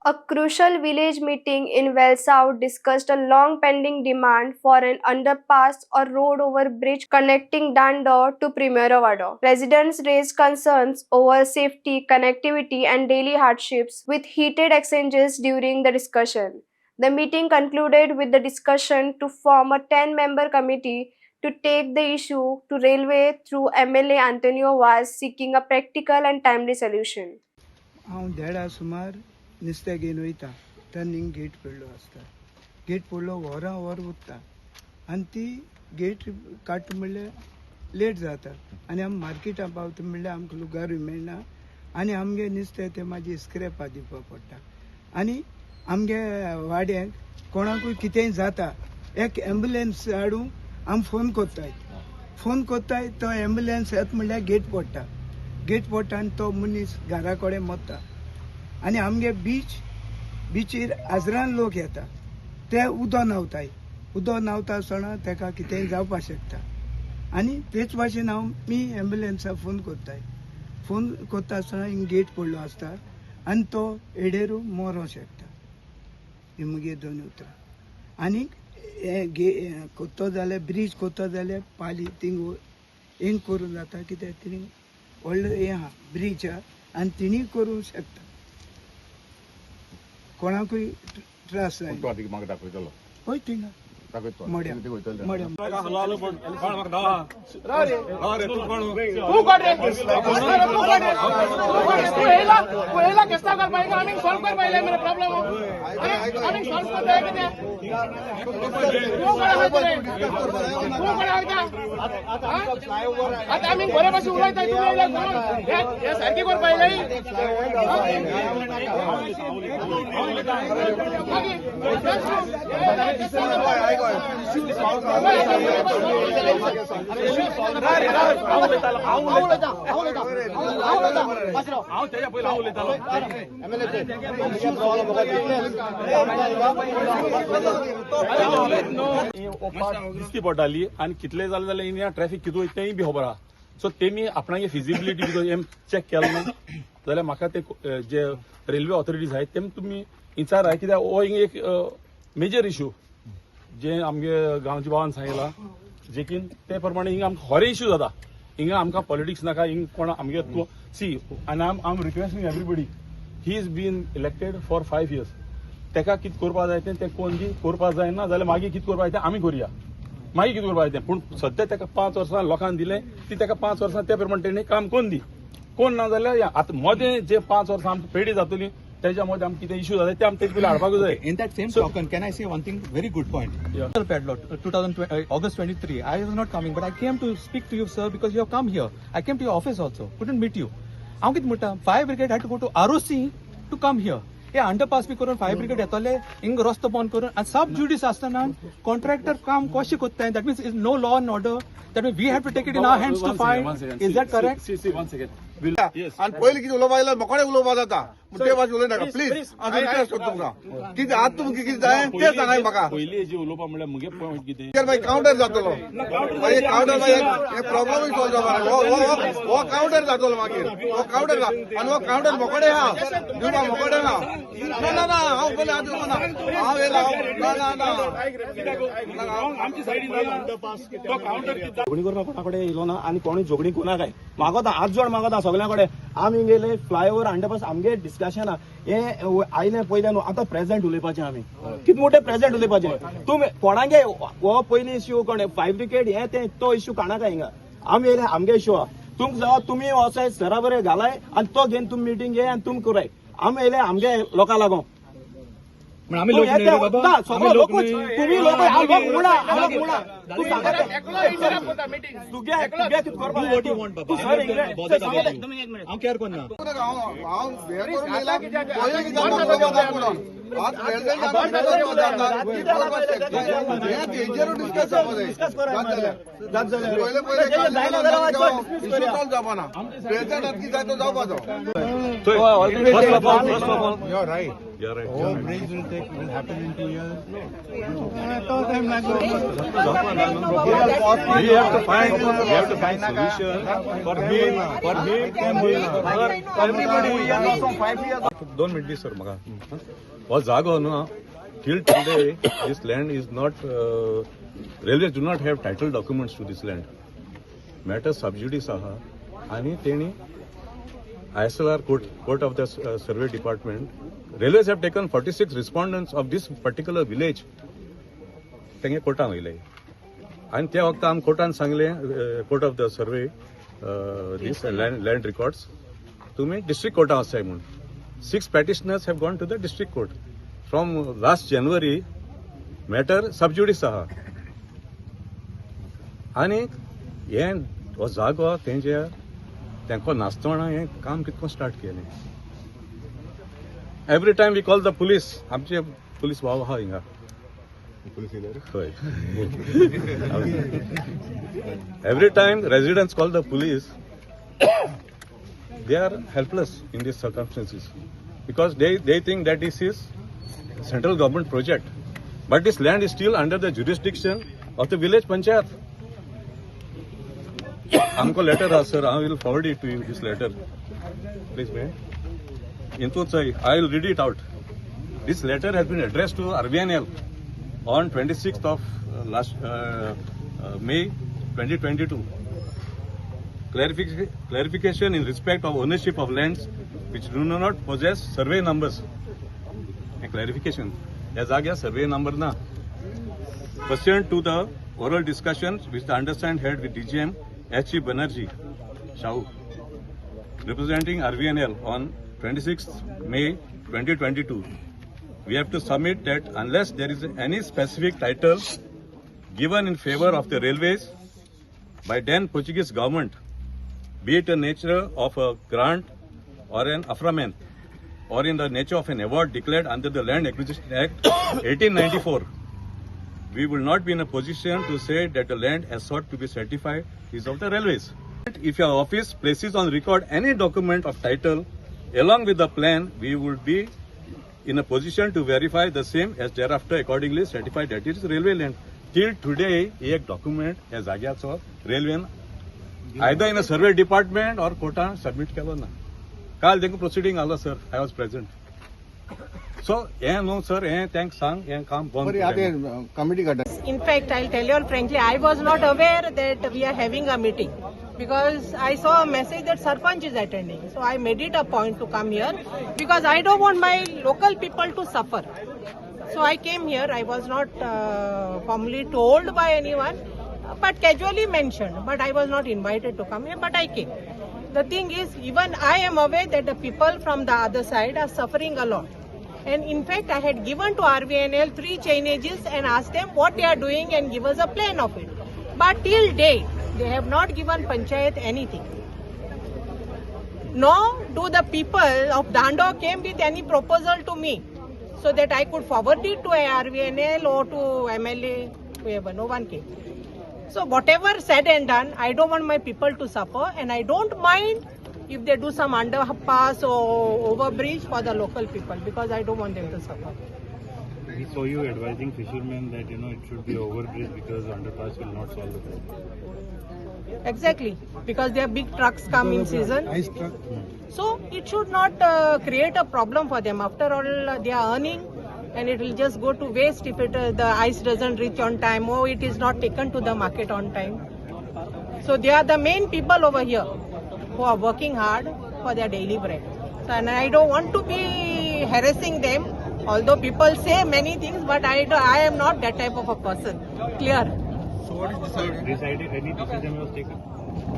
A crucial village meeting in Velsao discussed a long pending demand for an underpass or road over bridge connecting Dandor to Primero Vado. Residents raised concerns over safety, connectivity, and daily hardships with heated exchanges during the discussion. The meeting concluded with the discussion to form a 10-member committee to take the issue to railway through MLA Antonio Vaz, seeking a practical and timely solution. हांव देडा सुमार नुस्तें घेवन वयता तेन्ना हिंग get पडलो आसता. Get पडलो वरां वर उरता आनी ती गेट काडटा म्हणल्यार लेट जाता आनी आमी मार्केटां पावता म्हणल्यार आमकां लुगारूय मेळना आनी आमगे नुस्तें तें मागीर स्क्रॅपा दिवपा पडटा. आनी आमगे वाड्यांक कोणाकूय कितेंय जाता एक एम्बुलन्स हाडूंक आमी फोन करताय. फोन करताय तो एम्बुलन्स येता म्हणल्यार गेट पडटा. गेट पडटा आनी तो मनीस घरा कडेन मरता. आनी आमगे बिचीर हजरान लोक येता ते उदक न्हांवताय. उदक न्हांवता आसतना ताका कितेंय जावपाक शकता. आनी तेच भाशेन हांव मी एम्बुलन्साक फोन करताय. फोन करता आसतना हिंग गेट पडलो आसता आनी तो एडेरू मरोंक शकता. ही मुगे दोन उतरां. आनीक हे गे करतो जाल्यार ब्रीज करतो जाल्यार पाली थिंग हिंग करूं जाता कित्याक तिणी व्हडलो हें आहा ब्रीज आहा आनी तिणी करूंक शकता. कोणाकूय त्रास जायना. तूं आतां म्हाका दाखयतलो. हय थिंगा दाखयतो. मड्या ते वयतले. मड्या. तू कोण रे? तू कोण रे? तू येयला, तू येयला केस्तांव करपा हिंगा. आमी सॉल्व करपा येयले मरे प्रॉब्लम. आमी सॉल्व करता कितें? तूं कोण आहा रे? तूं कोण आहा? आतां आमी बरे भाशेन उलयता, तूं येयला म्हणून हे सारकी करपा येयले. मागीर हांव तेज्या पयलीं हांव उलयतालो. दिसती पडटाली आनी कितले जालें जाल्यार हिंगा ट्रॅफिक कितें वयता तेंय बी खबर आहा. सो तेमी आपणागे फिजिबिलिटी बी हें चॅक केलें ना जाल्यार म्हाका ते जे रेल्वे ऑथॉरिटीज आहाय तेम तुमी विचाराय, कित्याक हो हिंगा एक मेजर इशू जे आमगे गांवच्या बाबान सांगिलां जेकीन ते प्रमाणे हिंगा आमकां खरे इशू जाता. हिंगा आमकां पॉलिटिक्स नाका. हिंग कोण आमगे तूं सी आनी I am requesting everybody, he is been elected for 5 years. तेका कितें करपा जाय तें तें कोण दी करपा जायना जाल्यार मागीर कितें करपा जाय तें आमी करुया, मागीर कितें करपा जाय तें. पूण सद्या तेका 5 वर्सां लोकांक दिलें ती तेका 5 वर्सां त्या प्रमाणे तेणी काम कोन्न दी. कोण ना जाल्यार आतां मदें जे 5 वर्सां आमकां पेडी जातली तेज्या मदें आमकां कितें इशू जाता ते आमी तेजे पयलीं हाडपाक जाय. In that same token, can I say one thing? Very good point. Yeah. Sir Padlot, 2020, August 23. I was not coming, but I came to speak to you, sir, because you have come here. I came to your office also. Couldn't meet you. हांव कितें म्हणटा, fire brigade had to go to ROC to come here. हे underpass बी करून fire brigade येतले हिंग रस्तो बंद करून आनी सब ज्युडीस आसतना कॉन्ट्रॅक्टर काम कशें करताय? That means is no law and order. That means we have to take it in our hands to fight. Is that correct? See, see, one second. Yes. आनी पयलीं कितें उलोवपा जाल्यार मोकोडे उलोवपा जाता पूण ते भाशेन उलोवनाका प्लीज. हांव रिक्वेस्ट करता तुमकां कितें आतां तुमकां कितें जाय तें सांगाय म्हाका. पयलीं जी उलोवपा म्हणल्यार मुगे पॉयंट कितें? मागीर कावंटर जातलो, मागीर कावंटर मागीर हे प्रॉब्लमूय सॉल्व जावपा. हो हो हो कावंटर जातलो मागीर. हो कावंटर आनी हो कावंटर मोकोडे आहा दिवपा मोकोडे ना ना ना ना हांव पयलीं आतां दिवपा ना हांव येयला ना ना ना. आमची सायडीन तो कावंटर. झगडी करपाक कोणा कडेन येयलो ना आनी कोणूय झगडी करनाकाय. मागोता हात जोड मागोता सगळ्या कडेन. आमी गेले फ्लायओवर अंडरपास आमगे डिस्कशन हे आयले पयले न्हू. आतां प्रेझेंट उलोवपाचें आमी कितें मोठे प्रेझेंट उलोवपाचें. तुमी कोणागे हो पयलीं इश्यू कोण फायर ब्रिगेड हे ते तो इश्यू काणाका. हिंगा आमी येयले आमगे इश्यू आहा. तुमकां जावं तुमी वचाय सरा बरें घालाय आनी तो घेवन तुमी मिटींग घे आनी तुमी कराय. आमी येयले आमगे लोकां लागोन. पण आमी लोक न्ही रे बाबा. ना, सगळो आमी लोक लोकूच न्ही. तुमी लोक हांव लोक मुळा हांव लोक मुळा तूं सांगता. एकलो इंटरप्ट करता मिटींग. तुगे तुगे कितें करपाक Do what you want, बाबा. तूं सर इंग्लंड हांव केअर करना. हांव हांव हें करून येयला पयलीं कितें उलोवपा जाता म्हणून. आज प्रेझेंट तेजेर डिस्कस जावपा. पयले पयले सॉल्व जावपाना, प्रेझेंट कितें जाय तो जावपाचो. You're right. You're right. Oh, bridge will take will happen in 2 years. We have to find solution for him, for everybody. 2 minute the sir म्हाका. हो जागो न्हू, till today this land is not, railways do not have title documents to this land. Matter sub judice आहा आनी तेणी ISLR court of the survey department, railways have taken 46 respondents of this particular village. तेंगे कोर्टान वयले आनी त्या वखता आमी कोर्टान सांगलें, court of the survey, this land records तुमी डिस्ट्रिक्ट कोर्टान वचाय म्हूण. Six petitioners have gone to the district court from last January. Matter sub judice आहा आनी हें हो जागो तेंचे तेंको नासतना हें काम कितको स्टार्ट केलें. Every time we call the police, आमचे पुलीस भाव आहा हिंगा. हय, every time residents call the police, they are helpless in these circumstances because they think that this is central government project, but this land is still under the jurisdiction of the village panchayat. आमको letter आहा sir, I will forward it to you, this letter, please. May इंतूच I will read it out. This letter has been addressed to RVNL on 26th of last May 2022. Clarification in respect of ownership of lands which do not possess survey numbers. A clarification. ह्या जाग्यार survey number ना. Pursuant to the oral discussions which the undersigned had with DGM H.E. Banerjee Shahu, representing RVNL on 26th May 2022, we have to submit that unless there is any specific title given in favor of the railways by then Portuguese government, be it in nature of a grant or an affrayment, or in the nature of an award declared under the Land Acquisition Act 1894, we will not be in a position to say that the land as sought to be certified is of the railways. If your office places on record any document of title along with the plan, we would be in a position to verify the same as thereafter accordingly certify that it is railway land. Till today, एक document ह्या जाग्याचो रेल्वेन either in a survey department or कोर्टान submit केलो ना. काल देखून प्रोसिडींग आलो sir, I was present. So हें न्हू सर, हें तांकां सांग, हें काम बंद बरी कर. आतां कमिटी काडटा. In fact, I'll tell you all frankly, I was not aware that we are having a meeting because I saw a message that Sarpanch is attending. So I made it a point to come here because I don't want my local people to suffer. So I came here. I was not formally told by anyone, but casually mentioned. But I was not invited to come here, but I came. The thing is, even I am aware that the people from the other side are suffering a lot. And in fact, I had given to RVNL three chainages and asked them what they are doing and give us a plan of it. But till date, they have not given Panchayat anything. Nor do the people of Dando came with any proposal to me so that I could forward it to RVNL or to MLA, whoever. No one came. So whatever said and done, I don't want my people to suffer, and I don't mind if they do some underpass or overbridge for the local people because I don't want them to suffer. We saw you advising fishermen that it should be overbridge because underpass will not solve the problem. Exactly, because their big trucks come in season. Ice truck. So it should not create a problem for them. After all, they are earning, and it will just go to waste if it the ice doesn't reach on time or it is not taken to the market on time. So they are the main people over here who are working hard for their daily bread. So, and I don't want to be harassing them. Although people say many things, but I am not that type of a person. Clear. Decided any decision was taken?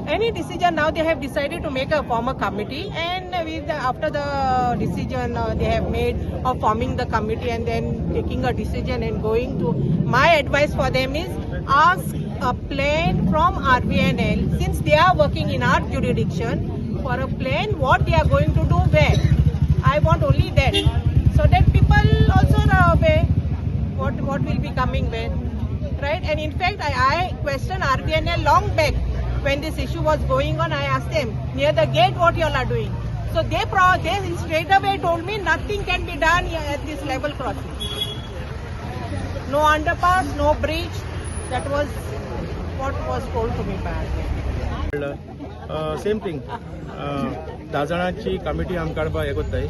Any decision now, they have decided to make a form a committee, and after the decision they have made of forming the committee and then taking a decision and going to, my advice for them is ask a plan from RVNL, since they are working in our jurisdiction, for a plan what they are going to do where. I want only that, So that people also are aware what will be coming where, right? And in fact, I questioned RVNL long back when this issue was going on. I asked them, near the gate, what you all are doing? So they straight away told me nothing can be done at this level crossing. No underpass, no bridge. That was what was told to me by RVNL. Same thing, 10 जाणांची committee आम काडपाक हें कोत्ताय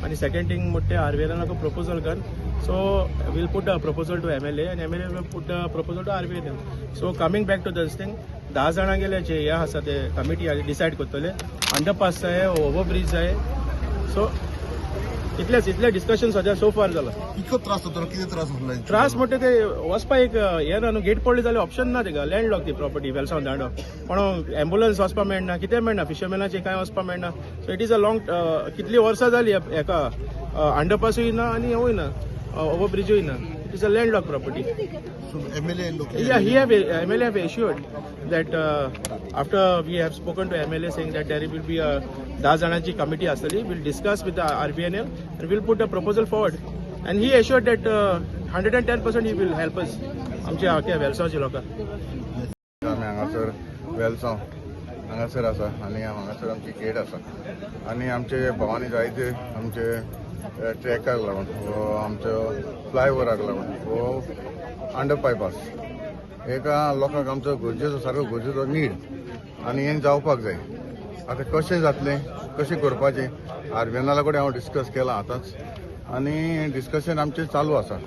आनी second thing म्हणटा ते आरबीएनाक proposal कर. So we'll put a proposal to MLA आनी MLA will put a proposal to RVNL. So coming back to this thing, 10 जाणां गेले जे हे आसा ते कमिटी डिसायड करतले अंडरपास जाय, ओवर ब्रीज जाय. सो इतलेच इतले डिस्कशन सद्या सो फार जाला. इतको त्रास जातलो, कितें त्रास जातलो? त्रास म्हणटा ते वचपा एक हे ना न्हू, गेट पडली जाल्यार ऑप्शन ना तेका, लँड लॉक ती प्रॉपर्टी वेलसांव दांडो. पण एम्बुलन्स वचपा मेळना, कितें मेळना, फिशरमॅनाचें कांय वचपा मेळना. So it is a long, कितली वर्सां जाली हेका अंडरपासूय ना आनी हेवूय ना, ओवर ब्रिजूय ना. It is a land lock property. MLA लोक Yeah, he have MLA have assured that after we have spoken to MLA saying that there will be a 10 जाणांची committee आसतली, will discuss with the RVNL and will put a proposal forward. And he assured that 110% he will help us. आमच्या आख्या वेलसांवच्या लोकांक. आमी हांगासर वेलसांव हांगासर आसा आनी हांगासर आमची गेट आसा आनी आमचे भवानी जायते आमचे ट्रॅकाक लागून वो आमच्या फ्लायओवराक लागून वो अंडर बायपास एका लोकांक आमचो गरजेचो, सारको गरजेचो नीड आनी हें जावपाक जाय. आतां कशें जातलें, कशें करपाचें आरबीएनएला कडेन हांव डिस्कस केलां आतांच आनी डिस्कशन आमचें चालू आसा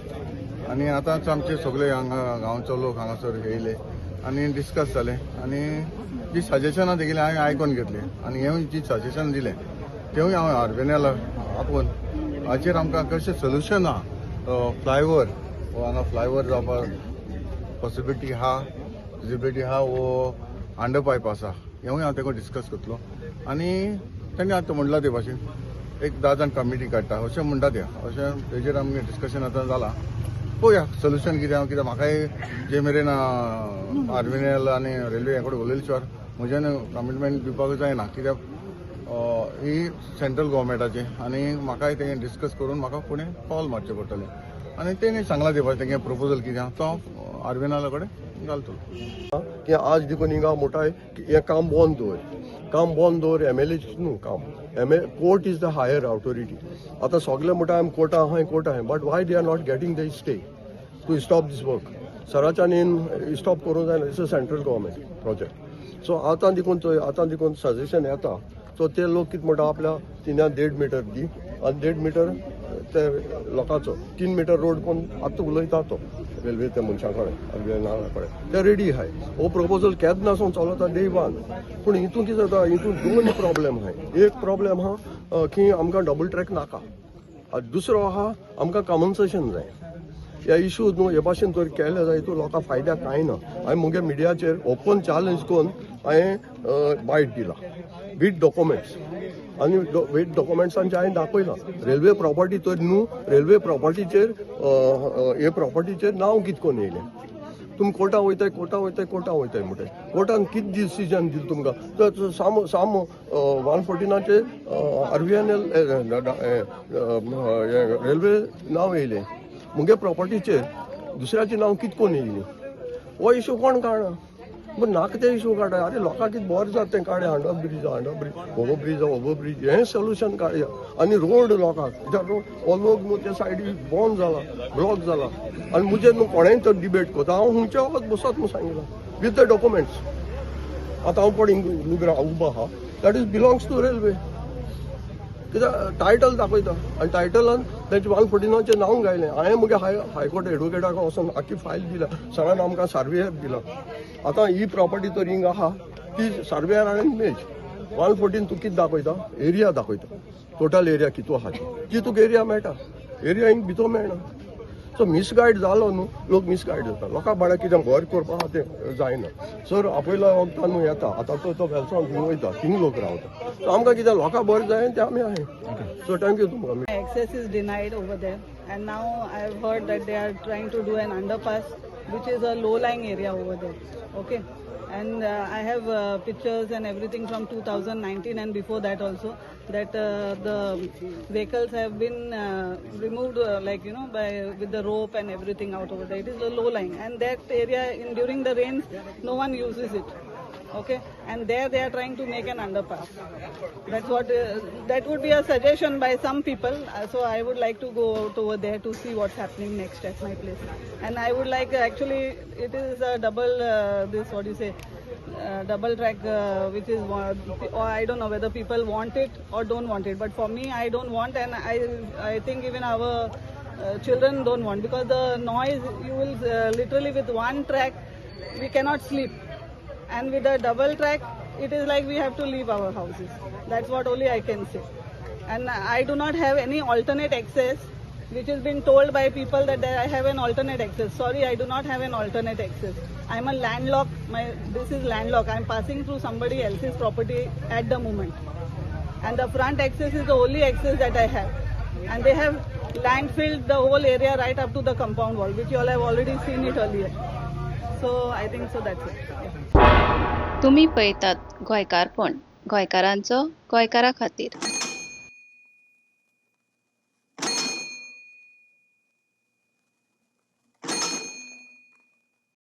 आनी आतांच आमचे सगळे हांगा गांवचो लोक हांगासर येयले आनी डिस्कस जालें आनी जी सजेशनां तेगेलीं हांवें आयकोन घेतली आनी हें जी सजेशन दिलें तेवूय हांव आरबीएनएला आपोवन हाचेर आमकां कशें सोल्युशन आहा, फ्लायओवर वो हांगा फ्लायओवर जावपाक पॉसिबिलिटी आहा, फिजिबिलिटी आहा वो अंडर बायपास आहा, हेवूय हांव तेका डिस्कस करतलो. आनी तेणी आतां म्हणलां ते भाशेन एक 10 जाण कमिटी काडटा अशें म्हणटा ते, अशें तेजेर आमगें डिस्कशन आतां जालां. पळोवया सोल्युशन कितें आहा, कित्याक म्हाकाय जे मेरेन आरबीएनएल आनी रेल्वे हे कडेन उलयले शिवाय म्हज्यान कमिटमेंट दिवपाक जायना, कित्याक ही सेंट्रल गव्हर्मेंटाची आनी म्हाकाय तें डिस्कस करून म्हाका फुडें कॉल मारचें पडटलें. आनी तेणी सांगलां ते भाशेन तेंगे प्रपोजल कितें आहा तो हांव आरबीएनएला कडेन घालतलो. की आज देखून हिंगा म्हणटाय की हें काम बंद दवर, काम बंद दवर. एम एल ए न्हू काम, M L court is the higher authority. आतां सगळे म्हणटा आमी कोर्टा आहाय, कोर्ट आहाय, but why they are not getting the stay to stop this work? सराच्यानी stop करूंक जायना, it's a central government project. So आतां देखून चोय, आतां देखून सजेशन येता. सो ते लोक कितें म्हणटा, आपल्या 3.5 मिटर दी आनी 1.5 मिटर ते लोकांचो 3 मिटर रोड कोण आतां उलयता तो रेल्वे त्या मनशां कडेन, आरबीएनएला कडेन ते रेडी आहाय. हो प्रपोजल केन्ना सावन चलता डे वन. पूण हितून कितें जाता, हितून दोन प्रॉब्लेम आहाय. एक प्रॉब्लेम आहा की आमकां डबल ट्रॅक नाका, आनी दुसरो आहा आमकां कॉम्पन्सेशन जाय. ह्या इशू न्हू हे भाशेन जर केले जाय हितून लोकांक फायद्याक कांय ना. हांवें मुगे मिडियाचेर ओपन चॅलेंज करून हांवें बायट दिला वीथ डॉक्युमेंट्स आनी वीथ डॉक्युमेंट्सांचे हांवें दाखयलां. रेल्वे प्रॉपर्टी तर न्हू, रेल्वे प्रॉपर्टीचेर हे प्रॉपर्टीचेर नांव कितें करून येयलें? तुमी कोर्टा वयताय, कोर्टा वयताय, कोर्टा वयताय म्हणटाय, कोर्टान कितें डिसिजन दिलें तुमकां? तर साम साम 114 आरबीएनएल रेल्वे नांव येयलें मुगे प्रॉपर्टीचेर, दुसऱ्याचें नांव कितें करून येयलें? हो इशू कोण काडना? पूण नाका ते इशू काडटा. आरे लोकांक कितें बरें जाता तें काडया, under bridge, under bridge, over bridge, over bridge, हें सोल्युशन काडया. आनी रोड लोकांक, कित्याक रोड हो लोक न्हू त्या सायडी बंद जाला, ब्लॉक जाला. आनी मुजेर न्हू कोणेंय तर डिबेट करता, हांव हुंयच्या वगत बसत म्हूण सांगिलां विथ the documents. आतां हांव पळय लुगरा उबो आहा, that is belongs to railway. कित्याक टायटल दाखयता आनी टायटलान तेजें 114 नांव घायलें. हांवें मुगे हायकोर्ट एडवोकेटाक वचोन आख्खी फायल दिल्या, सरान आमकां सर्वेयर दिला. आतां ही प्रॉपर्टी तर हिंगा आहा ती सर्वेयर हाणें मेज 114 तूं कितें दाखयता, एरिया दाखयता, टोटल एरिया कितू आहा ती तुका एरिया मेळटा, एरिया हिंग भितर मेळना. सो मिसगायड जालो न्हू लोक, मिसगायड जाता. लोकांक बाळा कितें घर करपा आहा तें जायना. सर आपयल्या वखदां न्हू येता, आतां तो वेलसांव थिंग वयता, थिंग लोक रावता. सो आमकां कितें लोकांक बरें जाय तें आमी आहाय. सो thank you तुमकां. Access is denied over there, and now I have heard that they are trying to do an underpass, which is a low lying area over there. Okay. And I have pictures and everything from 2019 and before that also, that the vehicles have been removed, like by with the rope and everything out over there. It is a low lying, and that area in during the rains, no one uses it. Okay, and there they are trying to make an underpass. That's what that would be a suggestion by some people. So I would like to go out over there to see what's happening next at my place. And I would like, actually it is a double this, what do you say, double track, which is or I don't know whether people want it or don't want it. But for me, I don't want, and I think even our children don't want, because the noise, you will literally with one track we cannot sleep. And with a double track, it is like we have to leave our houses. That's what only I can say. And I do not have any alternate access, which has been told by people that I have an alternate access. Sorry, I do not have an alternate access. I'm a landlocked. This is landlocked. I'm passing through somebody else's property at the moment. And the front access is the only access that I have. And they have landfilled the whole area right up to the compound wall, which you all have already seen it earlier. So I think so that's it. Yeah. तुमी पळयतात गोंयकारपण, गोंयकारांचो गोंयकारा खातीर.